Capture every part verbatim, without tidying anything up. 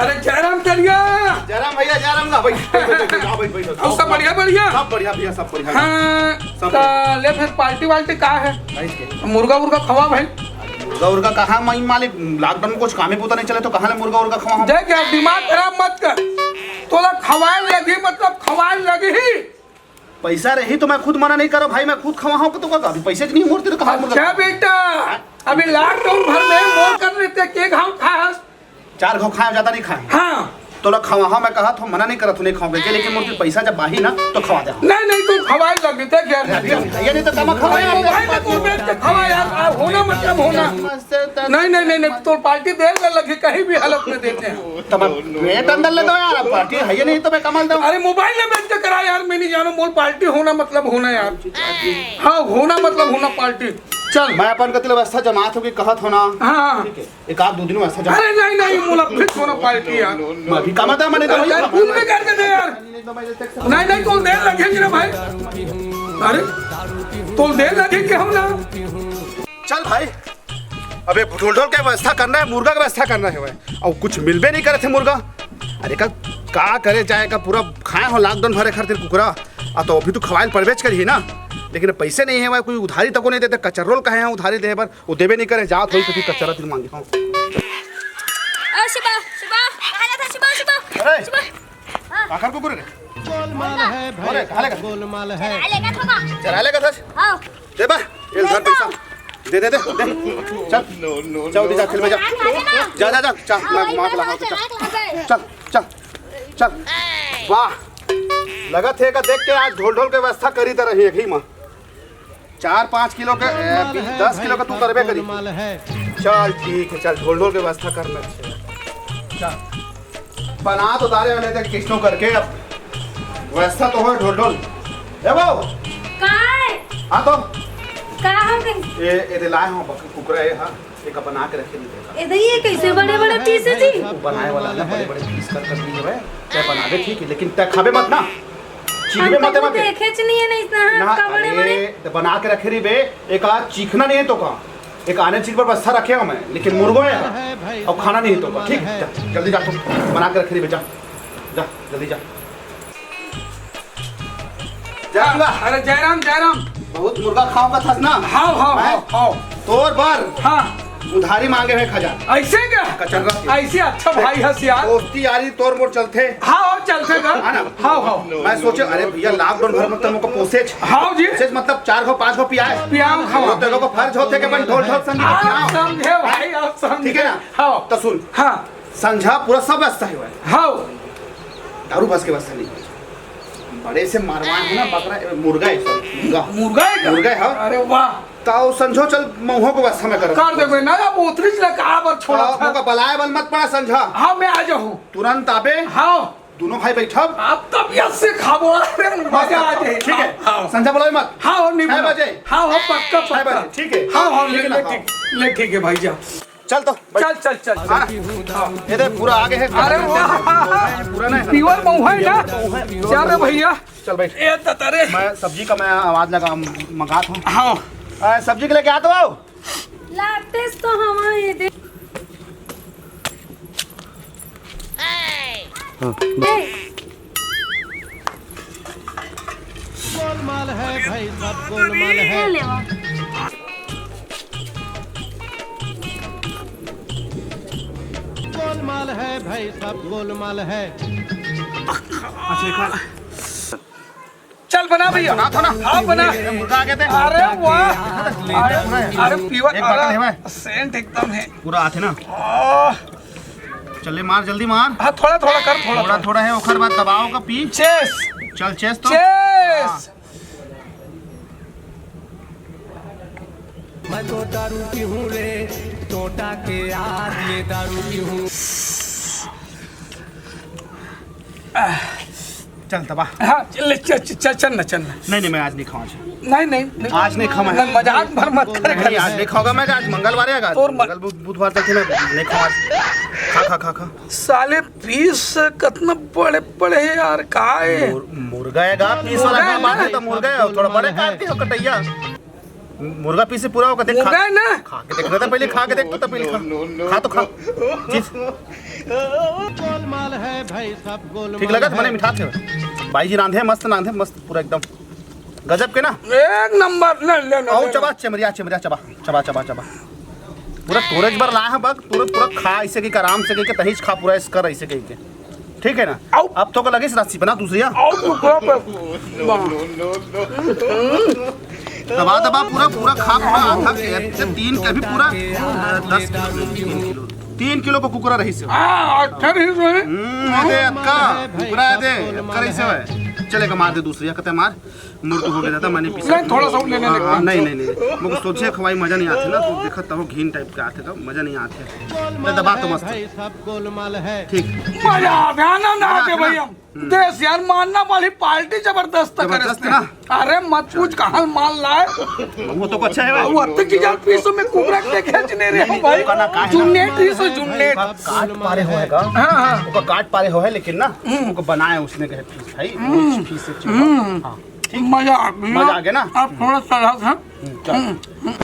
अरे जयराम चलिया। जयराम भैया, जयराम ला भाई। बैठ, बैठ, बैठ, बैठ, बैठ, बैठ। और सब बढ़िया, बढ़िया? सब बढ़िया भैया, सब बढ़िया। हाँ, सब तो बढ़िया। ले फिर पार्टी वार्टी का है? भाई के? मुर्गा उर्गा खवा भाई। मुर्गा उर्गा कहाँ माई मालिक, लॉकडाउन में कुछ कामे पोता नहीं चले तो कहाँ ले मुर्गा उर्गा खवा हम? देख यार, दिमाग खराब मत कर। तोला खवाए लगी, मतलब खवाए लगी ही। पैसा रही तो मैं खुद मना नहीं करो भाई, मैं खुद खवाहूँ तो का, अभी पैसे नहीं मोर तेरे कहाँ मुर्गा? अच्छा बेटा, अभी लॉकडाउन भर में मोर कर लेते के घाव खास? चार घाव खाए, ज्यादा नहीं खाए। हाँ। तोला खवाहूँ मैं कहा तो मना नहीं करत हूँ, नहीं खाऊंगे के, लेकिन मोर पैसा जब आही ना तो खवा दे। नहीं, नहीं, तू खवाए लग देते क्या? अरे, अभी हम ये नहीं तो कमा खवाए। अरे, मोबाइल में तू देख के खवा यार, आ, होना मतलब होना। नहीं, नहीं, नहीं, नहीं, तो पार्टी दे ले लगी, कहीं भी हालत में देते हैं। तब आप रेट अंदर ले दो यार, अब पार्टी है ये नहीं तो मैं कमाल दो। अरे मोबाइल में बेच के करा यार, मैं नहीं जानू, बोल पार्टी होना मतलब होना यार। हाँ, होना मतलब होना पार्टी। चल। मैं अपन कति ले व्यवस्था जमात हो कि कहत हो ना। हाँ, हाँ। ठीक है, एक आध दो दिन व्यवस्था जमा। अरे नहीं, नहीं, मोला फिक्स होना पार्टी यार। मैं भी कमाता, मैंने तो अरे वही यार, कूल में करके दे यार। नहीं, नहीं, तो देर लगे कि ना भाई। अरे, तो देर लगे कि हम ना। चल भाई, अबे ढोल ढोल के व्यवस्था करना है, मुर्गा के व्यवस्था करना है भाई। अब कुछ मिलबे नहीं करे थे मुर्गा। अरे का, का करे जाए का, पूरा खाए हो लॉकडाउन भरे खातिर कुकरा। आ तो अभी तो खवाइल परबेच करी ना, लेकिन पैसे नहीं है भाई, कोई उधारी तको नहीं देते। कचर रोल कहे हैं उधारी दे बर, वो देबे नहीं करे, जात होई तो फिर कचरा दिन मांगे। हाँ। ओ शिवा, शिवा, कहाँ जाता शिवा, शिवा? अरे। शिवा। हाँ। आखर कुकुर रे। गोलमाल है भाई, अरे, कहाँ लेगा? गोलमाल है। चला लेगा थोड़ा। चला लेगा सच? हाँ। दे बा, ये ले धर पैसा। दे, दे, दे, दे। चल। चल, दी जा, खेल में जा। जा, जा, जा, चल, मैं घुमा के लाऊंगा, चल। चल, चल, चल। वाह। लगत हे का देख के आज ढोल ढोल के व्यवस्था करी त रही एक ही माँ। चार पाँच किलो के, ए, बीस, दस किलो के तू करबे करी। चल, ठीक है, चल, ढोल ढोल के व्यवस्था करना। चल। बना तो डारे वाले थे किसनो करके, अब व्यवस्था तो हो ढोल ढोल। ए वो। काय? हाँ तो। का हो गई? ए, ए दे लाए हो बक-, कुकरा है, हाँ। एक बना के रखे नहीं देखा। ए दे ये कैसे बड़े बड़े पीस है जी? वो बनाए वाला ना, बड़े बड़े पीस कर कर दिए हुए। तय बनावे ठीक है, लेकिन तय खाबे मत ना। चीखबे हम मत कबू मत। देखे च नहीं है ना इतना, हाँ, ना, का बड़े अरे, बड़े। तो बना के रखे रही बे, एक आध चीखना नहीं है तो का? एक आने चीज पर बस्ता रखे हो मैं, लेकिन मुर्गो है, अब खाना नहीं तो का, ठीक? जा, जल्दी जा, तू बना के रखे रही बे, जा, जा, जल्दी जा। जयराम गा। अरे जयराम, जयराम। बहुत मुर्गा खाऊंगा थस ना? हाव, हाव, मैं हाव, हाव। तोर बर हाँ। उधारी मांगे हुए खजा। ऐसे क्या? कचर्रा के। ऐसे अच्छा भाई हस यार। दोस्ती यारी तोर मोर चलथे। हाँ, और चलथे का? है ना? हाँ, हाँ। मैं सोचे, अरे भैया, लॉकडाउन भर में तुम को पोसेच। हाँ जी। पोसेच मतलब चार घो, पांच घो पियाए। पियाओ, खाओ। तो तेरे को फर्ज होते कि अपन ढोल ढोल संगीत आप पियाओ। समझे भाई, आप समझे। ठीक है ना? हाँ। तो सुन। हाँ। संझा पूरा सब व्यवस्था है भाई। हाँ। दारू बस के व्यवस्था नहीं है। बड़े से मारवान है ना, बकरा, मुर्गा है, sorry, मुर्गा। मुर्गा है क्या? मुर्गा है, हाँ। अरे वाह। ताऊ संझो चल मऊहो को व्यवस्था में कर। कर देबे ना, अब उतरी से कहा पर छोड़ा ताऊ था। मोका बलाए बल मत पड़ा संझा। हाँ, मैं आ जाऊँ। तुरंत आबे। हाँ। दोनों भाई बैठब। आप तबियत से खाबो, अरे मजा आ जाए। ठीक है। हाँ। संझा बुलाए मत। हाँ, और नहीं छह बोला। बजे। हाँ, हाँ, पक्का, छह पक्का। बजे, ठीक है। हाँ, हाँ, ठीक ले, है ना? ले, हाँ। ठीक, ले, ठीक है भाई, जा। चल तो, बैठ। चल, चल, चल, चल। हाँ। हाँ। ये देख, पूरा आगे है। अरे वाह। पूरा ना है। Pure मऊहा है ना? मऊहा है, pure चल रे मऊहा है। भैया। चल बैठ। ए, तता रे। मैं सब्जी का मैं आवाज लगा, मंगात हूँ। हाँ। आ, सब्जी के लेके आ तो आओ। लातेस तो हवा ये दे। हाँ। ए। गोलमाल है भाई, सब गोलमाल है। ये लेवा। गोलमाल है भाई, सब गोलमाल है। अच्छा, एक बार। चल बना भैया। बना था ना? हाँ, बना। ये मुर्गा आ गए थे। अरे वाह। अरे, अरे, pure, एक बाटल है भाई। अरे, scent एकदम है। पूरा हाथ है ना? आह। चल ले, मार, जल्दी मार। हाँ, थोड़ा, थोड़ा कर, थोड़ा, थोड़ा, थोड़ा। थोड़ा है, ओखर बाद दबाओ का पी। Cheers। चल, cheers तो। Cheers। हाँ। मैं तो दारू पीहूँ रे, टोटा के यार, ये दारू पीहूँ। चल, तबा। हाँ, चल, चल, चल, चल ना, चल ना। नहीं, नहीं, मैं आज नहीं खाऊँ आज। नहीं, नहीं, नहीं। आज नहीं खाऊँ मैं। नहीं, मजाक भर मत करे। नहीं, आज नहीं खाऊंगा मैं, आज मंगलवार है, आज तोर म- मंगल बुध-, बुधवार तक है ना, नहीं खाऊँ आज। खा, खा, खा, खा। साले पीस कितना बड़े बड़े हैं यार, का है? मुर-, मुर्गा है गा, पीस वाला मुर्गा है क्या? बात ना? है तो मुर्गा है, थोड़ा बड़े काटते हो कटैया। मुर्गा पीस पूरा हो कते खा, मुर्गा है ना? खा के देख लेता, पहले खा के देख तो, पहले खा, खा तो खा। चीज ठीक लगत, मने मिठाथे। भाई जी रांधे, मस्त रांधे, मस्त, पूरा एकदम गजब के ना। एक नंबर। ले, ले, ले, आओ, ले, चबा, ले। चमरिया, चमरिया, चबा, चबा, चबा, चबा। पूरा तोरे बर लाए हैं बग, तोरे पूरा खा, ऐसे कहिके आराम से कहिके, तहीच खा पूरा, इसका ऐसे कहिके। ठीक है ना? आओ। अब तो को लगे इस रस्सी पे ना दूसरी, हाँ? आओ, टुकड़ा पे। दबा, दबा, पूरा, पूरा खा, पूरा आधा के, जब तीन के भी पूरा, अ, दस किलो, तीन किलो, तीन किलो को कुकरा रही से। हाँ, अच्छा रही से। हम्म, ये दे अक्का, कुकरा ये दे, अक्का रही से भाई। चलेगा, मार दे दूसरी, कते मार। मोर तो हो गया दादा, मैंने पीसा। नहीं, थोड़ा सा और ले ले, हाँ, ले ले। हाँ, नहीं, नहीं, नहीं, नहीं। मुझे सोचे खवाई मजा नहीं आते ना, तो देखा तब घीन टाइप का आते तो मजा नहीं आते। तो दबा तो मस्त। ठीक। मजा आ गया, आनंद आ गया भैया। देश यार, मानना वाली पार्टी जबरदस्त करे जबरदस्त इसने। ना। अरे मत पूछ, कहाँ माल लाए। वो तो अच्छा है भाई। वो अत्ते की जान पीसो में कुबरा के खेच नहीं रहे नहीं, नहीं, भाई। ओका ना का है ना। जुन्नेट ही सो जुन्नेट। ओका काट पारे होएगा। हाँ, हाँ। ओका काट पारे होए, लेकिन ना, हम्म। ओका बनाए उसने कहे पीस भाई, हम्म। पीस से हम्म। हाँ, ठीक। मजा आ गया। मजा आ गया ना? आप थोड़ा सा रहा था। हम्म, चल। हम्म, हम्म।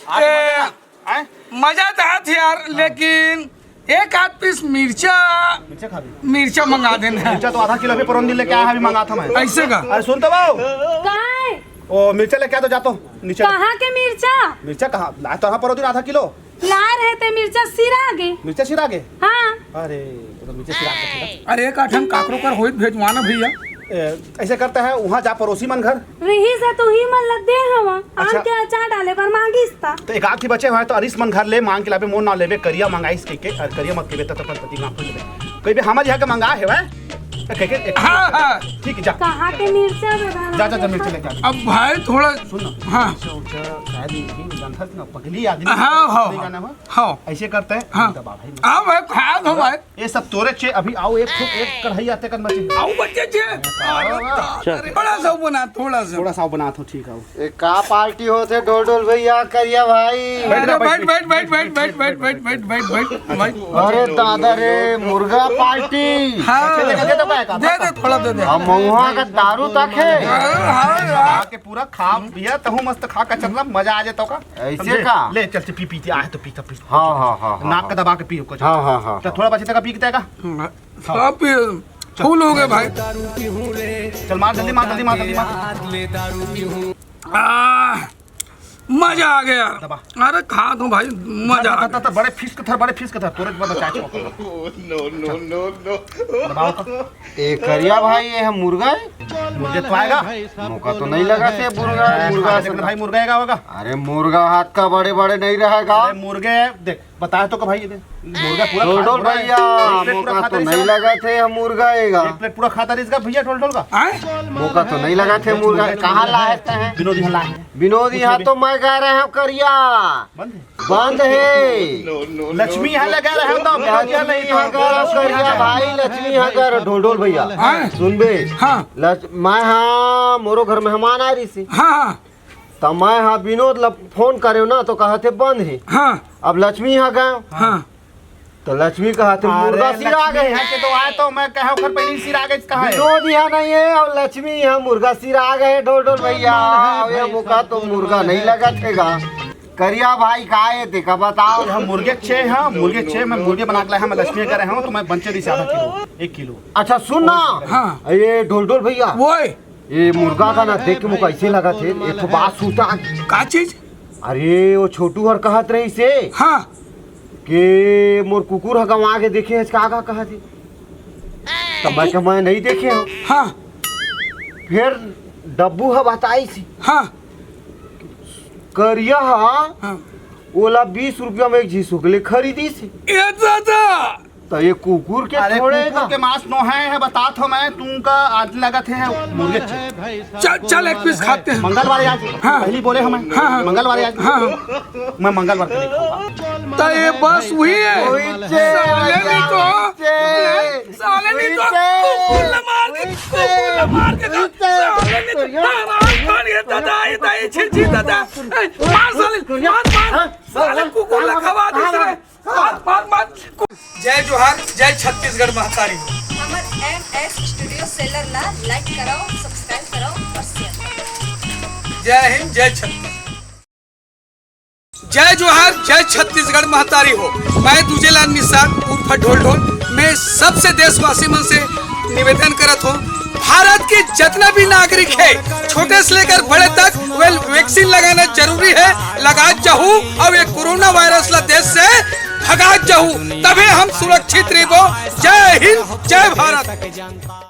आज ए, मजा आया? हैं? मजा तो आया था यार, हाँ। लेकिन एक आध पीस मिर्चा, मिर्चा खा भी। मिर्चा मंगा देना। मिर्चा तो आधा किलो भी परोन दिन लेके आया, अभी मंगाता मैं। ऐसे का? अरे सुन तो बाबू। काय? ओ, मिर्चा लेके आ तो, जा तो नीचे। कहाँ के मिर्चा? मिर्चा कहाँ? ला तो हाँ परोन दिन आधा किलो। ला रहे थे मिर्चा सिरा गे। मिर्चा सिरा गे? हाँ। अरे, तो मिर्चा सिरा के था। अरे, एक आठन काकरो कर होइत भेजवाना भैया। ए, ऐसे करता है, वहाँ जा पड़ोसी मन घर। रही से तू ही मन लग दे हवा। अच्छा। आम के अचार डाले पर मांगिस ता। तो एक आध ही बचे हुए तो अरिस मन घर ले मांग के लाबे, मोर नाव लेबे, करिया मंगाइस के, के, और करिया मत केबे, तब तक पति गांव खोल लेबे। कोई भी हमर यहाँ के मंगा है, वह? ए, के, के, एक हाँ, हाँ। ठीक है, जा। कहाँ के मिर्चा बे बाबा? जा, जा, जा, मिर्चा लेके आ। अब भाई थोड़ा सुन ना। हाँ। अच्छा, अच्छा, शायद ये भी जानता है ना, पगली आदमी। हाँ, हाँ, नहीं हाँ। गाना हुआ? हाँ। ऐसे करते हैं, हाँ। दबा भाई। हाँ भाई, खा दो भाई। ये सब तोरे चे, अभी आओ, एक ठो, एक कढ़ाई आते कन बचे। आओ बच्चे चे। हाँ। अरे, बड़ा सा बना, थोड़ा सा। थोड़ा सा बना तो ठीक है। ए, का पार्टी होत हे ढोल ढोल भैया, करिया भाई? बैठ ना, बैठ, बैठ, बैठ, बैठ, बैठ, बैठ, बैठ, बैठ, बैठ, बैठ। अरे दादा रे, मुर्गा पार्टी। हाँ। अच्छा, दे दे, दे दे, दे दे, थोड़ा दे दे। अब महुआ का दारू तक है। हाँ, हाँ, हाँ। आके पूरा खा पिया, तहू मस्त खा के चलना, मजा आ जाता का। ऐसे समझे? का? ले, चल, चल, पी, पी, पी, आए तो पी, तो पी। हाँ, हाँ, हाँ, हाँ, नाक का हाँ। दबा के पी, कुछ। हाँ, हाँ, हाँ, तो हाँ। थोड़ा बचे तक पी के देगा। हाँ। सब फूल हो गए भाई। चल मार जल्दी, मार जल्दी, मार जल्दी, मार। आ, मजा आ गया यार। दबा। अरे खा दो भाई, मजा आ दबा, गया। दबा, बड़े फीस के थर, बड़े फीस के थर, तोरे बचा छो। नो, नो, नो, नो। दबाओ तो। ए करिया भाई, ये हम मुर्गा है? मुर्गे तो आएगा। मौका तो नहीं लगा थे मुर्गा, मुर्गा से लेकिन भाई मुर्गा आएगा होगा। अरे मुर्गा हाथ का बड़े बड़े नहीं रहेगा। अरे मुर्गे देख, बताया तो का भाई, ये दे। मुर्गा पूरा ढोल खा, ढोल पूरा भैया, एक प्लेट पूरा मौका खाता तो रही नहीं इसका। लगा थे, हम मुर्गा आएगा। एक प्लेट पूरा खाता रही इसका भैया, ढोल ढोल का। आए? मौका तो नहीं लगा थे मुर्गा, कहाँ लाए थे? विनोद यहाँ लाए हैं। विनोद यहाँ तो मैं कह रहे हैं करिया। बंद है? बंद है। लक्ष्मी यहाँ लगा रहे हो तो विनोद यहाँ लक्ष्मी नहीं यहाँ तो। कर, करिया भाई, लक्ष्मी यहाँ कर, ढोल ढोल भैया। आए? सुन बे। हाँ। लक्ष-, मैं हाँ, मोरो घर मेहमान आ रही सी। हाँ, हाँ। त मैं हा विनोद ला फोन करेव ना, तो कहत हे बंद हे। हाँ। अब लक्ष्मी हा गए, हाँ। तो लक्ष्मी कहत हे अरे, मुर्गा सिरा लक्ष्मी गए। हा के तो आए, तो मैं कहे ओकर पहले सिरा गए, कहा है? विनोद यहाँ नहीं है, अब लक्ष्मी यहाँ मुर्गा सिरा गए, ढोल ढोल भैया। हाँ, अब ये भाई मौका साहब, तो बोल मुर्गा रहा नहीं है। लगा थे गा। करिया भाई, का ये देखा बताओ? हम मुर्गे छे, हाँ, मुर्गे छे, मैं मुर्गे बना के लाया, मैं लक्ष्मी करे हूँ, तो मैं बंचे दी आधा किलो, एक किलो। अच्छा, सुन ना। हाँ। ये ढोल ढोल भैया। वो है। ये मुर्गा का ना देख के मुझे ऐसे लगा थे, एक ठो बात सोचा। का चीज? अरे, वो छोटू हर कहत रही से हाँ। कि मोर कुकुर ह गंवा के देखे है, का, का कहत हे? तब मैं कहा, "मैं नहीं देखे हो।" हाँ। फिर डब्बू ह बताई सी। हाँ। करिया ह, हाँ। ओला बीस रुपया में एक झीसू के लिए खरीदी सी। ए दादा! तो ये कुकुर के अरे थोड़े कुकुर ना। के मांस नो है, है बतात हो मैं, तुमका आज लगत है मुर्गे छे। चल, चल, एक पीस खाते हैं। मंगलवार आज, हाँ। पहली बोले हमें, हाँ, हाँ। मंगलवार आज। हाँ, हाँ। मैं मंगलवार के नहीं खाऊंगा। तो ये बस वही है। वही छे, साले नहीं तो, वही छे। साले नहीं तो, वही छे। कुकुर ने मार दे, वही छे। कुकुर ने मार दे, वही छे। साले नहीं तो, हराम खान ये दादा, ये दादा, ये छी, छी दादा। ए, मार साले, मार, मार। हाँ। साले कुकुर ने खवा दे साले। मार, मार, मार। जय जोहार, जय छत्तीसगढ़ महतारी। हमर एम एस स्टूडियो सेलर ला लाइक कराओ, सब्सक्राइब कराओ और शेयर कराओ। जय हिंद, जय छत्तीसगढ़। जय जोहार, जय छत्तीसगढ़ महतारी हो। मैं दूजेलाल निषाद उर्फ ढोल ढोल। मैं सबसे देशवासी मन से निवेदन करत हूँ, भारत के जतना भी नागरिक है, छोटे से लेकर बड़े तक, वे वैक्सीन लगाना जरूरी है। लगात जाहू अउ ये कोरोना वायरस ला देश से भगात जाहू, तभे हम सुरक्षित रहिबो। जय हिंद, जय भारत।